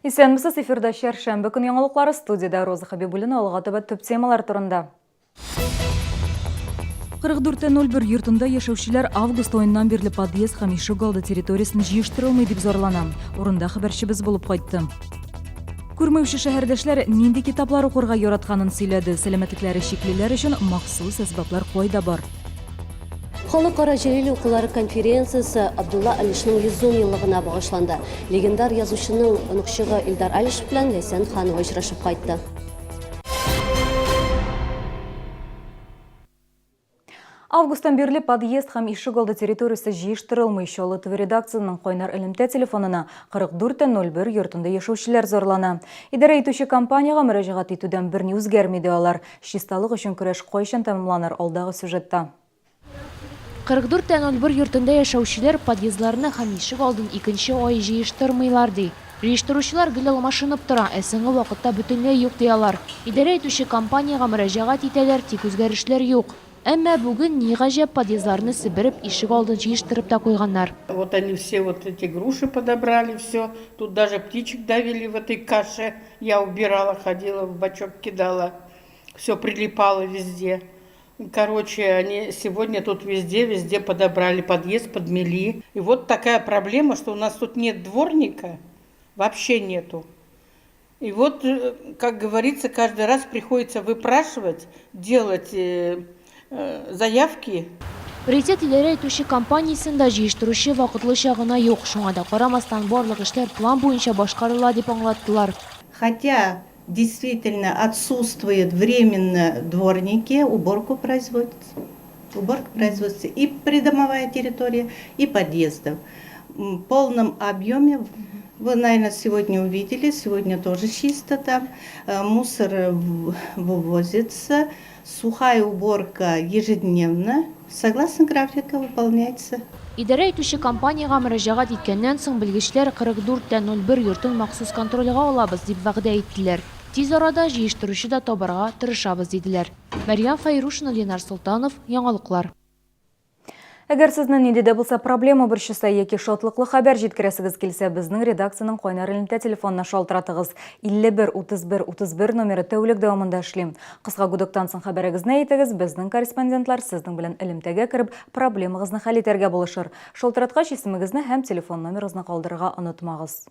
Исәнмесез, эфирда чәршәмбе көн яңалыклары, студиядә Роза Хабибуллина, алга таба төп темалар турында. 44.01 йортында яшәүчеләр август аеннан бирле подъезд һәм ишегалды территориясен җыештырылмый дип зарлана. Урында хәбәрчебез булып кайтты. Күрмәүче шәһәрдәшләр нинди китаплар укырга яратканын сөйләде. Сәламәтлекләре чиклеләр өчен махсус әсбаплар кайда бар? Халыкара Җәлил укулары конференциясе Абдулла Алишның 110 еллыгына багышланды. Легендар язучының оныкчыгы Илдар Алишев белән Ләйсән Ханова очрашып кайтты. Августтан бирле подъезд һәм ишегалды территориясе җыештырылмый. Чаллы ТВ редакциясенең кайнар элемтә телефонына 44.01 йортында яшәүчеләр зарлана. Идарә итүче компаниягә мөрәҗәгать итүдән берни үзгәрми, ди алар. Чисталык өчен көрәш кайчан тәмамланыр, алдагы сюжетта. 44.01 йортында яшәүчеләр подъездларны һәм ишек алдын икенче ай җыештырмыйлар, ди. Җыештыручылар гел алмашынып тора, ә соңгы вакытта бөтенләй юк, ди алар. Идарә итүче компаниягә мөрәҗәгать итәләр, тик үзгәрешләр юк. Әмма бүген, ни гаҗәп, подъездларны себереп, ишек алдын җыештырып та куйганнар. Вот они все вот эти груши подобрали, все. Тут даже птичек давили в этой каше. Я убирала, ходила, в бачок кидала. Все прилипало везде. Короче, они сегодня тут везде, везде подобрали подъезд, подмели. И вот такая проблема, что у нас тут нет дворника, вообще нету. И вот, как говорится, каждый раз приходится выпрашивать, делать заявки. Приоритет идарә итүче компаниясендә җыештыручы вакытлыча гына юк, шуңа да карамастан, барлык эшләр план буенча башкарыла, дип аңлаттылар. Хотя действительно отсутствует временно дворники, уборку производится. Уборка производится и придомовая территория, и подъездов. В полном объеме, вы, наверное, сегодня увидели, сегодня тоже чисто там, мусор вывозится, сухая уборка ежедневно, согласно графика выполняется. Идарә итүче компаниягә мөрәҗәгать иткәннән соң, белгечләр 44.01 йортын махсус контрольгә алабыз, дип вәгъдә иттеләр. Тиз арада җыештыручы да табарга тырышабыз, диделәр. Мәрьям Фәйрушина, Ленар Солтанов, Яңалыклар. Әгәр сезне нинди дә булса проблема борчыса яки шатлыклы хәбәр җиткерәсегез килсә, безнең редакциянең кайнар элемтә телефонына шалтыратыгыз. 51 31 31 номеры тәүлек дәвамында эшли. Кыска гудоктан соң хәбәрегезне әйтегез, безнең корреспондентлар сезнең белән элемтәгә кереп, проблемагызны хәл итәргә булышыр. Шалтыраткач, исемегезне һәм телефон номерыгызны калдырырга онытмагыз.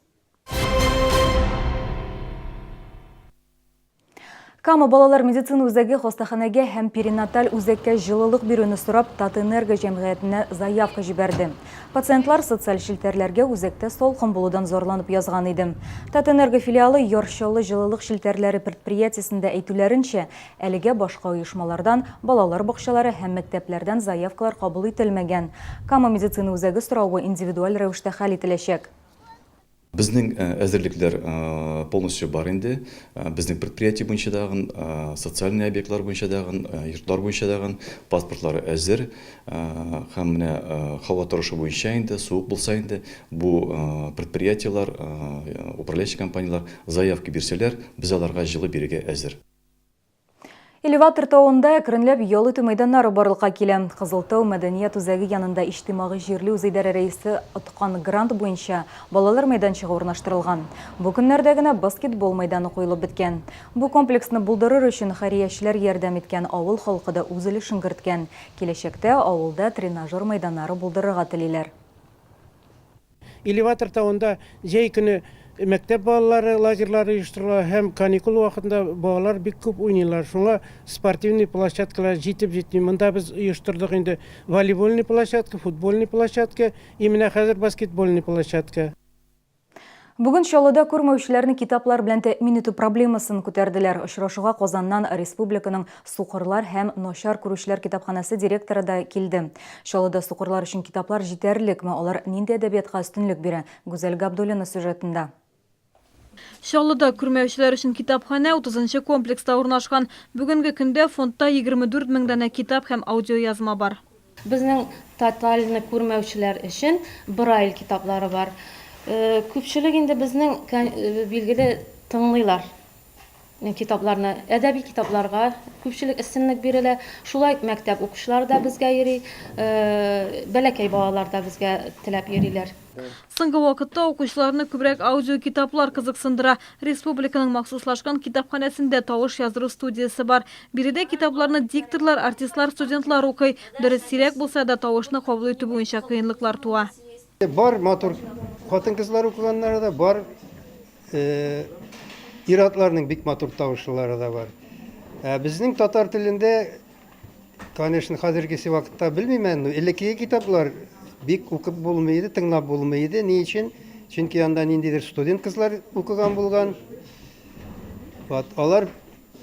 Кама балалар медицина үзәге хастаханәгә һәм перинаталь үзәккә җылылык бирүне сорап Татэнерго җәмгыятенә заявка җибәрде. Пациентлар социаль челтәрләргә үзәктә салкын булудан зарланып язган иде. Татэнерго филиалы Яр Чаллы җылылык челтәрләре предприятиесендә әйтүләренчә, әлегә башка оешмалардан, балалар бакчалары һәм мәктәпләрдән заявкалар кабул ителмәгән. Кама медицина үзәге соравы индивидуаль рәвештә хәл ителәчәк. Безнең әзерлекләр полностью бар инде. Безнең предприятие буенча дагын, социальный объектлар буенча дагын, йортлар буенча дагын паспортлары әзер. Һәм менә һава торышы буенча инде, суык булса инде, бу предприятиеләр, управляющий компанияләр заявка бирсәләр, без аларга җылы бирергә әзер. Элеватор тавында әкренләп ял итү мәйданнары барлыкка килә. Кызыл тау мәдәният үзәге янында иҗтимагый җирле үзидарә рәисе откан грант буенча балалар мәйданчыгы урнаштырылган. Бу көннәрдә генә баскетбол мәйданы куелып беткән. Бу комплексны булдырыр өчен хәйриячеләр ярдәм иткән, авыл халкы да үз өлешен керткән. Киләчәктә авылда тренажер мәйданнары булдырырга телиләр. Элеватор тавында җәй көне мәктәп балалары лагерьлары оештырыла һәм каникул вакытында балалар бик күп уйныйлар. Шуңа спортивный площадкалар җитеп җитми. Монда без оештырдык инде волейбольный площадка, футбольный площадка и менә хәзер баскетбольный площадка. Бүген Чаллыда күрмәүчеләрне китаплар белән тәэмин итү проблемасын күтәрделәр. Очрашуга Казаннан республиканың Сукырлар һәм начар күрүчеләр китапханәсе директоры да килде. Чаллыда сукырлар өчен китаплар җитәрлекме, алар нинди әдәбиятка өстенлек бирә? Гүзәл Габдуллина сюжетында. Чаллыда күрмәүчеләр өчен китапханә утызынчы комплекста урнашкан. Бүгенге көндә фондта 24 мең данә китап һәм аудиоязма бар. Безнең тотальны күрмәүчеләр өчен Брайль китаплары бар. Күпчелек инде безнең, билгеле, тыңлыйлар. Китапларны, әдәби китапларга күпчелек өстенлек бирелә. Шулай ук мәктәп укучылары да безгә йөри, бәләкәй балалар да безгә теләп йөриләр. Соңгы вакытта укучыларны күбрәк аудиокитаплар кызыксындыра. Республиканың махсуслашкан китапханәсендә тавыш яздыру студиясе бар. Биредә китапларны дикторлар, артистлар, студентлар укый. Дөрес, сирәк булса да, тавышны кабул итү буенча кыенлыклар туа. Бар матур хатын-кызлар укыганнары да, бар ир-атларның бик матур тавышлылары да бар. Ә безнең татар телендә, конечно, хәзергесе вакытта белмим әле, но элеккеге китаплар бик укып булмый иде, тыңлап булмый иде. Ни өчен? Чөнки анда ниндидер студент кызлар укыган булган. Вот, алар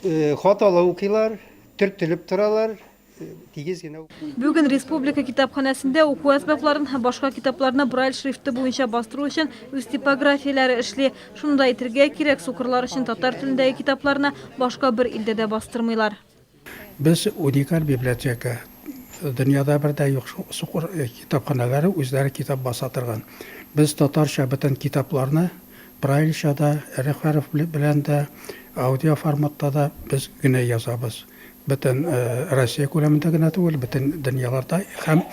хаталы укыйлар, төртелеп торалар. Тигез генә. Бүген Республика китапханәсендә уку әсбапларын һәм башка китапларны Брайль шрифты буенча бастыру өчен үз типографияләре эшли. Шуны да әйтергә кирәк, сукырлар өчен татар телендәге китапларны башка бер илдә дә бастырмыйлар. Без уникаль библиотека. Дөньяда бер дә юк сукыр китапханәләре үзләре китап баса торган. Без татарча бөтен китапларны Брайльча да, эре хәреф белән дә, аудио форматта да без генә язабыз. Бөтен Россия күләмендә генә түгел, бөтен дөньяларда һәм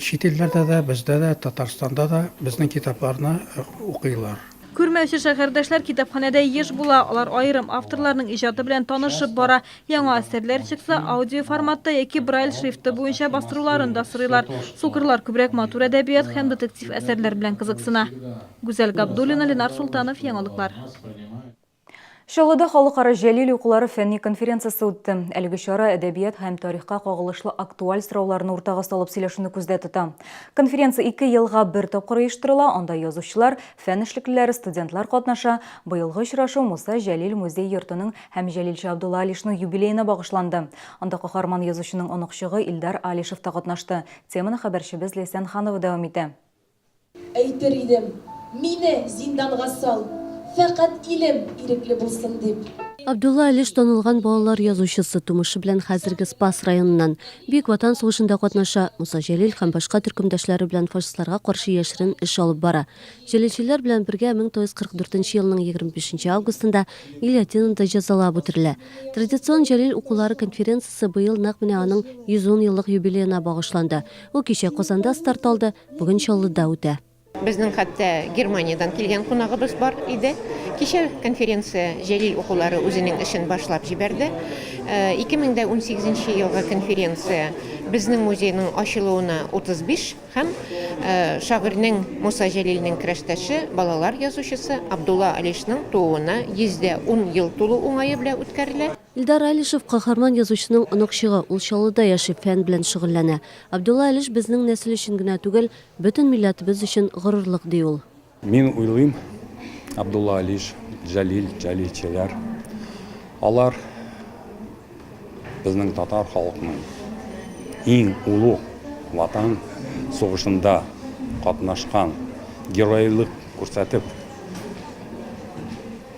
чит илләрдә дә, бездә дә, Татарстанда да безнең китапларны укыйлар. Күрмәүче шәһәрдәшләр китапханәдә еш була. Алар аерым авторларның иҗаты белән танышып бара. Яңа әсәрләр чыкса, аудио форматта яки Брайль шрифты буенча бастыруларын да сорыйлар. Сукырлар күбрәк матур әдәбият һәм детектив әсәрләр белән кызыксына. Гүзәл Габдуллина, Ленар Солтанов, Яңалыклар. Чаллыда халыкара Җәлил укулары фәнни конференциясе үтте. Әлеге чара әдәбият һәм тарихка кагылышлы актуаль сорауларны уртага салып сөйләшүне күздә тота. Конференция ике елга бер тапкыр оештырыла, анда язучылар, фән эшлеклеләре, студентлар катнаша. Быелгы очрашу Муса Җәлил музей-йортының һәм җәлилче Абдулла Алишның юбилеена багышланды. Анда каһарман язучының оныкчыгы Илдар Алишев та катнашты. Теманы хәбәрчебез Ләйсән Ханова дәвам итә. Әйтер идем, мине зинданга сал, фәкать илем ирекле булсын дип. Абдулла Алиш танылган балалар язучысы, тумышы белән хәзерге Спас районыннан. Бөек Ватан сугышында катнаша, Муса Җәлил һәм башка төркемдәшләре белән фашистларга каршы яшерен эш алып бара. Җәлилчеләр белән бергә 1944 нче елның 25 нче августында гильотинада җәзалап үтерелә. Традицион Җәлил укулары конференциясе быел нәкъ менә аның 110 еллык юбилеена багышланды. Ул кичә Казанда старт алды, бүген Чаллыда үтә. Безнең хәтта Германиядән килгән кунагыбыз бар иде. Кичә конференция Җәлил укулары үзенең эшен башлап җибәрде. 2018 нче елгы конференция безнең музейның ачылуына 35 һәм шагыйрьнең Муса Җәлилнең керәштәше, балалар язучысы Абдулла Алишның тууына 110 ел тулу уңае белән үткәрелә. Илдар Алишев, каһарман язучының оныкчыгы, ул Чаллыда яши, фән белән шөгыльләнә. Абдулла Алиш безнең нәсел өчен генә түгел, бөтен милләтебез өчен горурлык, ди ул. Мин уйлыйм, Абдулла Алиш, Җәлил, җәлилчеләр, алар безнең татар халкының иң олуг Ватан сугышында катнашкан, геройлык күрсәтеп,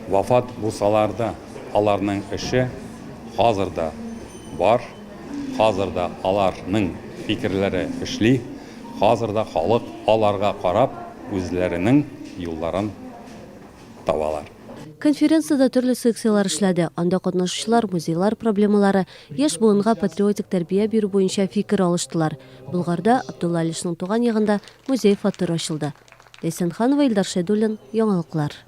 Вафат булсалар да, аларның эше хазыр да бар, хазыр да аларның фикерләре эшли, хазыр да халык аларга карап үзләренең юлларын табалар. Конференциядә төрле секцияләр эшләде. Анда катнашучылар музейлар проблемалары, яшь буынга патриотик тәрбия бирү буенча фикер алыштылар. Болгарда, Абдулла Алишның туган ягында, музей-фатир ачылды. Ләйсән Ханова, Илдар Шәйдуллин, Яңалыклар.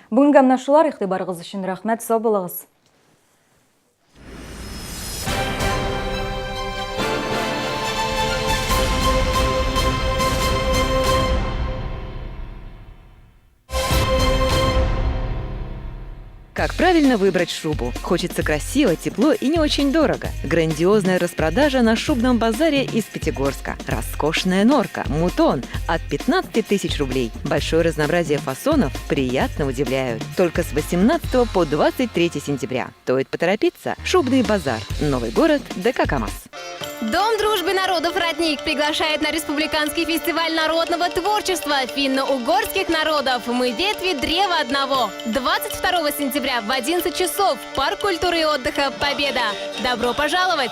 Бүгенгә менә шулар, игътибарыгыз өчен рәхмәт, сау булыгыз. Как правильно выбрать шубу? Хочется красиво, тепло и не очень дорого. Грандиозная распродажа на шубном базаре из Пятигорска. Роскошная норка, мутон от 15 тысяч рублей. Большое разнообразие фасонов приятно удивляют. Только с 18 по 23 сентября. Стоит поторопиться. Шубный базар. Новый город, ДК КамАЗ. Дом дружбы народов «Родник» приглашает на республиканский фестиваль народного творчества финно-угорских народов «Мы ветви древа одного». 22 сентября в 11 часов. Парк культуры и отдыха «Победа». Добро пожаловать!